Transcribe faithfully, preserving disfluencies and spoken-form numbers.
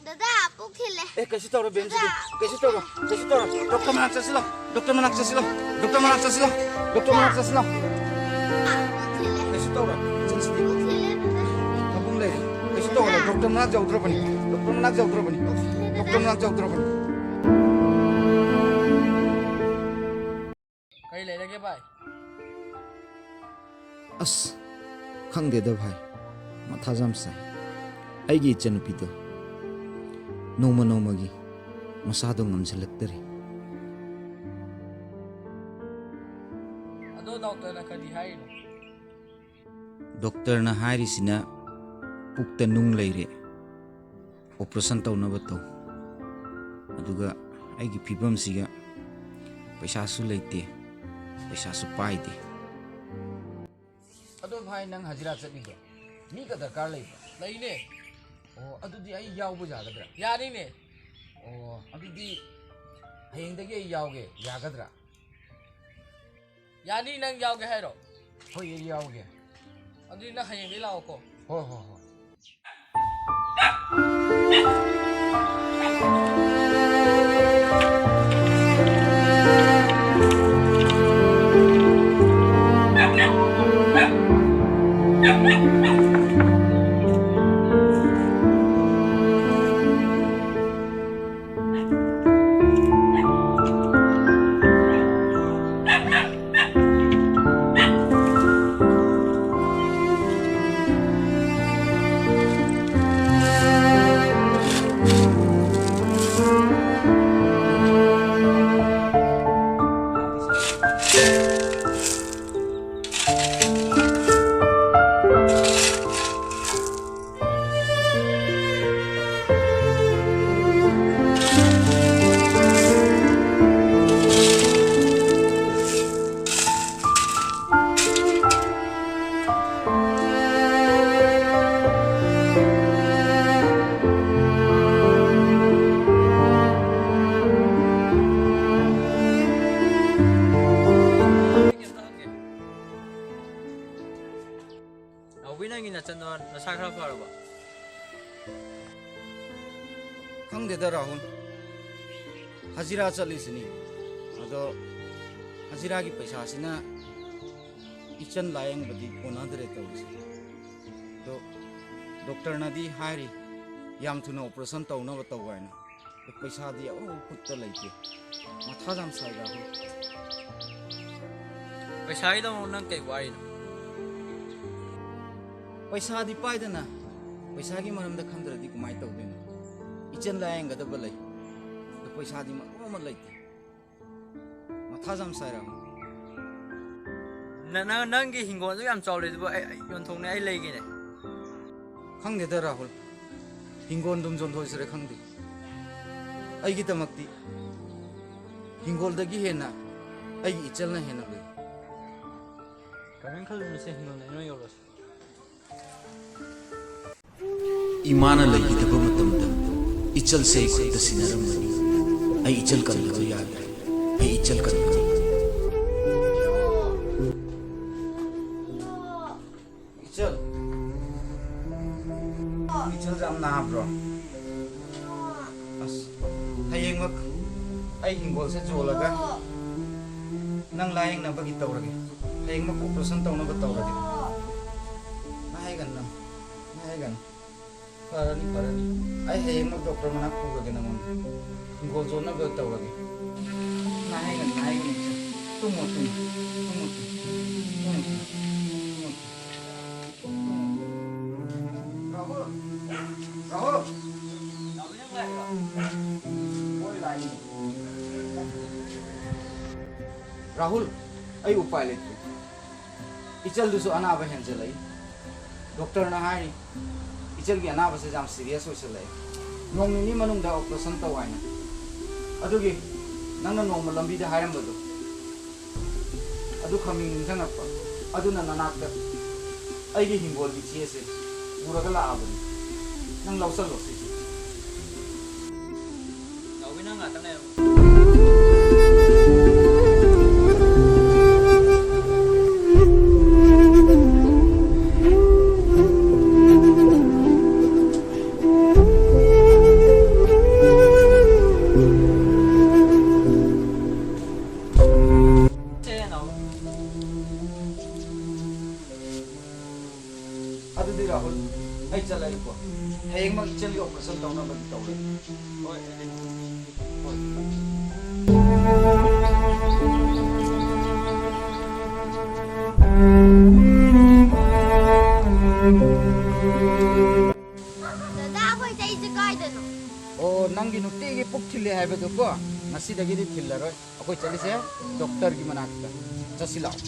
ꯗꯗꯥ, ꯄꯨꯛ ꯊꯤꯜꯂꯦ꯫ ꯑꯦ, ꯀꯩꯁꯨ ꯇꯧꯔꯣꯏ, ꯕꯦꯝꯁꯤꯗꯤ꯫ ꯀꯩꯁꯨ ꯇꯧꯔꯣꯏ, ꯀꯩꯁꯨ ꯇꯧꯔꯣꯏ꯫ ꯗꯣꯛꯇꯔ ꯃꯅꯥꯛ ꯆꯠꯁꯤꯜꯂꯣ, ꯗꯣꯛꯇꯔ ꯃꯅꯥꯛ ꯆꯠꯁꯤꯜꯂꯣ, ꯗꯣꯛꯇꯔ ꯃꯅꯥꯛ ꯆꯠꯁꯤꯜꯂꯣ, ꯗꯣꯛꯇꯔ ꯃꯅꯥꯛ ꯆꯠꯁꯤꯜꯂꯣ꯫ ꯄꯨꯛ ꯊꯤꯜꯂꯦ꯫ ꯀꯩꯁꯨ ꯇꯧꯔꯣꯏ, ꯆꯠꯁꯤꯗꯤ꯫ ꯄꯨꯛ ꯊꯤꯜꯂꯦ, ꯗꯗꯥ꯫ ꯃꯕꯨꯡ ꯂꯩꯔꯦ꯫ ꯀꯩꯁꯨ ꯇꯧꯔꯣꯏ, ꯗꯣꯛꯇꯔ ꯃꯅꯥꯛ ꯌꯧꯗ꯭ꯔꯕꯅꯤ, ꯗꯣꯛꯇꯔ ꯃꯅꯥꯛ ꯌꯧꯗ꯭ꯔꯕꯅꯤ, ꯗꯣꯛꯇꯔ ꯃꯅꯥꯛ ꯌꯧꯗ꯭ꯔꯕꯅꯤ꯫ ꯀꯔꯤ ꯂꯩꯔꯒꯦ, ꯚꯥꯏ? ꯑꯁ, ꯈꯪꯗꯦꯗ, ꯚꯥꯏ꯫ ꯃꯊꯥ ꯌꯥꯝ ꯁꯥꯏ꯫ ꯑꯩꯒꯤ ꯏꯆꯟꯅꯨꯄꯤꯗꯣ ꯅꯣꯡꯃ ꯅꯣꯡꯃꯒꯤ ꯃꯁꯥꯗꯣ ꯉꯝꯁꯤꯜꯂꯛꯇꯔꯦ꯫ ꯑꯗꯣ ꯗꯣꯛꯇꯔꯅ ꯀꯔꯤ ꯍꯥꯏꯔꯤꯅꯣ? ꯗꯣꯛꯇꯔꯅ ꯍꯥꯏꯔꯤꯁꯤꯅ ꯄꯨꯛꯇ ꯅꯨꯡ ꯂꯩꯔꯦ, ꯑꯣꯄꯔꯦꯁꯟ ꯇꯧꯅꯕ ꯇꯧ꯫ ꯑꯗꯨꯒ ꯑꯩꯒꯤ ꯐꯤꯕꯝꯁꯤꯒ ꯄꯩꯁꯥꯁꯨ ꯂꯩꯇꯦ, ꯄꯩꯁꯥꯁꯨ ꯄꯥꯏꯗꯦ꯫ ꯑꯗꯣ ꯚꯥꯏ, ꯅꯪ ꯍꯖꯤꯔꯥ ꯆꯠꯂꯤꯗꯣ ꯃꯤꯒ ꯗꯔꯀꯥꯔ ꯂꯩꯕ꯭ꯔꯣ? ꯂꯩꯅꯦ꯫ ꯑꯣ, ꯑꯗꯨꯗꯤ ꯑꯩ ꯌꯥꯎꯕ ꯌꯥꯒꯗ꯭ꯔꯥ? ꯌꯥꯅꯤꯅꯦ꯫ ꯑꯣ, ꯑꯗꯨꯗꯤ ꯍꯌꯦꯡꯗꯒꯤ ꯑꯩ ꯌꯥꯎꯒꯦ, ꯌꯥꯒꯗ꯭ꯔꯥ? ꯌꯥꯅꯤ, ꯅꯪ ꯌꯥꯎꯒꯦ ꯍꯥꯏꯔꯣ? ꯍꯣꯏ, ꯑꯩ ꯌꯥꯎꯒꯦ꯫ ꯑꯗꯨꯗꯤ ꯅꯪ ꯍꯌꯦꯡꯗꯒꯤ ꯂꯥꯛꯑꯣꯀꯣ꯫ ꯍꯣꯏ, ꯍꯣꯏ, ꯍꯣꯏ꯫ ꯈꯪꯗꯦꯗ ꯔꯥꯍꯨꯜ, ꯍꯖꯤꯔꯥ ꯆꯠꯂꯤꯁꯤꯅꯤ꯫ ꯑꯗꯣ ꯍꯖꯤꯔꯥꯒꯤ ꯄꯩꯁꯥꯁꯤꯅ ꯏꯆꯟ ꯂꯥꯌꯦꯡꯕꯗꯤ ꯀꯣꯟꯅꯗ꯭ꯔꯦ ꯇꯧꯔꯤꯁꯦ꯫ ꯑꯗꯣ ꯗꯣꯛꯇꯔꯅꯗꯤ ꯍꯥꯏꯔꯤ, ꯌꯥꯝ ꯊꯨꯅ ꯑꯣꯄꯔꯦꯁꯟ ꯇꯧꯅꯕ ꯇꯧ ꯍꯥꯏꯅ꯫ ꯑꯗꯣ ꯄꯩꯁꯥꯗꯤ ꯑꯃꯐꯥꯎ ꯈꯨꯠꯇ ꯂꯩꯇꯦ꯫ ꯃꯊꯥ ꯌꯥꯝ ꯁꯥꯏ ꯔꯥꯍꯨꯜ꯫ ꯄꯩꯁꯥꯒꯤꯗꯃꯛ ꯅꯪ ꯀꯩ ꯋꯥꯔꯤꯅꯣ? ꯄꯩꯁꯥꯗꯤ ꯄꯥꯏꯗꯅ ꯄꯩꯁꯥꯒꯤ ꯃꯔꯝꯗ ꯈꯟꯗ꯭ꯔꯗꯤ ꯀꯃꯥꯏꯅ ꯇꯧꯗꯣꯏꯅꯣ? ꯏꯆꯟ ꯂꯥꯌꯦꯡꯒꯗꯕ ꯂꯩ, ꯑꯗꯣ ꯄꯩꯁꯥꯗꯤ ꯃꯔꯣꯜ ꯑꯃ ꯂꯩꯇꯦ꯫ ꯃꯊꯥ ꯌꯥꯝ ꯁꯥꯏ ꯔꯥꯍꯨꯜ꯫ ꯅ-, ꯅꯪ, ꯅꯪꯒꯤ ꯍꯤꯡꯒꯣꯜꯗꯨ ꯌꯥꯝ ꯆꯥꯎꯔꯦ ꯑꯗꯨꯕꯨ, ꯑꯩ, ꯑꯩ ꯌꯣꯟꯊꯣꯛꯅꯤ, ꯑꯩ ꯂꯩꯒꯦꯅꯦ꯫ ꯈꯪꯗꯦꯗ ꯔꯥꯍꯨꯜ, ꯍꯤꯡꯒꯣꯜꯗꯨꯝ ꯌꯣꯟꯊꯣꯛꯁꯤꯔ ꯈꯪꯗꯦ꯫ ꯑꯩꯒꯤꯗꯃꯛꯇꯤ ꯍꯤꯡꯒꯣꯜꯗꯒꯤ ꯍꯦꯟꯅ ꯑꯩꯒꯤ ꯏꯆꯜꯅ ꯍꯦꯟꯅ ꯂꯨꯏ꯫ ꯀꯔꯤꯝ ꯈꯜꯂꯨꯅꯨꯁꯦ, ꯍꯤꯡꯒꯣꯜꯗ ꯅꯣꯏ ꯌꯧꯔꯁꯤ꯫ ꯏꯃꯥꯅ ꯂꯩꯈꯤꯗꯕ ꯃꯇꯝꯗ ꯏꯆꯜꯁꯦ ꯑꯩ ꯈꯨꯠꯇ ꯁꯤꯟꯅꯔꯝꯕꯅꯤ꯫ ꯑꯩ ꯏꯆꯜ ꯀꯟꯗꯕ ꯌꯥꯗ꯭ꯔꯦ꯫ ꯑꯩ ꯏꯆꯜ ꯀꯟꯒꯅꯤ꯫ ꯏꯆꯜ, ꯏꯆꯜꯁꯦ ꯌꯥꯝ ꯅꯥꯕ꯭ꯔꯣ? ꯑꯁ, ꯍꯌꯦꯡꯃꯛ ꯑꯩ ꯍꯤꯡꯒꯣꯜꯁꯦ ꯌꯣꯜꯂꯒ ꯅꯪ ꯂꯥꯌꯦꯡꯅꯕꯒꯤ ꯇꯧꯔꯒꯦ꯫ ꯍꯌꯦꯡꯃꯛ ꯑꯣꯄꯔꯦꯁꯟ ꯇꯧꯅꯕ ꯇꯧꯔꯒꯦ꯫ ꯅꯥꯏꯒꯅꯨ ꯅꯪ, ꯅꯥꯏꯒꯅꯨ꯫ ꯐꯔꯅꯤ, ꯐꯔꯅꯤ꯫ ꯑꯩ ꯍꯌꯦꯡꯃꯛ ꯗꯣꯛꯇꯔ ꯃꯅꯥꯛ ꯄꯨꯔꯒꯦ ꯅꯪꯉꯣꯟꯗ꯫ ꯍꯤꯡꯒꯣꯜ ꯌꯣꯟꯅꯕ ꯇꯧꯔꯒꯦ꯫ ꯅꯥꯏꯒꯅꯨ, ꯅꯥꯏꯒꯅꯨ ꯏꯆꯜ꯫ ꯇꯨꯝꯃꯣ, ꯇꯨꯝꯃꯣ, ꯇꯨꯝꯃꯣ, ꯇꯨꯝꯃꯣ, ꯇꯨꯝꯃꯣ, ꯇꯨꯝꯃꯣ꯫ ꯔꯥꯍꯨꯜ! ꯔꯥꯍꯨꯜ! ꯍꯣꯏ, ꯂꯥꯛꯏꯅꯦ꯫ ꯔꯥꯍꯨꯜ, ꯑꯩ ꯎꯄꯥꯏ ꯂꯩꯇ꯭ꯔꯦ꯫ ꯏꯆꯜꯗꯨꯁꯨ ꯑꯅꯥꯕ ꯍꯦꯟꯖꯜꯂꯛꯏ꯫ ꯗꯣꯛꯇꯔꯅ ꯍꯥꯏꯔꯤ, ꯏꯆꯜꯒꯤ ꯑꯅꯥꯕꯁꯦ ꯌꯥꯝ ꯁꯤꯔꯤꯌꯁ ꯑꯣꯏꯁꯜꯂꯛꯑꯦ꯫ ꯅꯣꯡ ꯅꯤꯅꯤ ꯃꯅꯨꯡꯗ ꯑꯣꯄꯔꯦꯁꯟ ꯇꯧ ꯍꯥꯏꯅ꯫ ꯑꯗꯨꯒꯤ ꯅꯪꯅ ꯅꯣꯡꯃ ꯂꯝꯕꯤꯗ ꯍꯥꯏꯔꯝꯕꯗꯣ, ꯑꯗꯨ ꯈꯪꯅꯤꯡ ꯅꯤꯡꯁꯤꯡꯉꯛꯄ꯫ ꯑꯗꯨꯅ ꯅꯅꯥꯛꯇ ꯑꯩꯒꯤ ꯍꯤꯡꯒꯣꯜꯒꯤ ꯆꯦꯁꯦ ꯄꯨꯔꯒ ꯂꯥꯛꯑꯕꯅꯤ꯫ ꯅꯪ ꯂꯧꯁꯜꯂꯣ ꯁꯤꯁꯦ꯫ ꯅꯥꯎꯕꯤ, ꯅꯪ ꯉꯥꯛꯇꯪ ꯉꯥꯏꯌꯣ꯫ ꯇꯧꯔꯦ꯫ ꯍꯣꯏ, ꯑꯩ, ꯍꯣꯏ꯫ ꯗꯗꯥ, ꯑꯩꯈꯣꯏ ꯆꯠꯂꯤꯁꯦ ꯀꯥꯏꯗꯅꯣ? ꯑꯣ, ꯅꯪꯒꯤ ꯅꯨꯡꯇꯤꯒꯤ ꯄꯨꯛ ꯊꯤꯜꯂꯦ ꯍꯥꯏꯕꯗꯣ ꯀꯣ, ꯉꯁꯤꯗꯒꯤꯗꯤ ꯊꯤꯜꯂꯔꯣꯏ꯫ ꯑꯩꯈꯣꯏ ꯆꯠꯂꯤꯁꯦ ꯗꯣꯛꯇꯔꯒꯤ ꯃꯅꯥꯛꯇ꯫ ꯆꯠꯁꯤ ꯂꯥꯛꯑꯣ꯫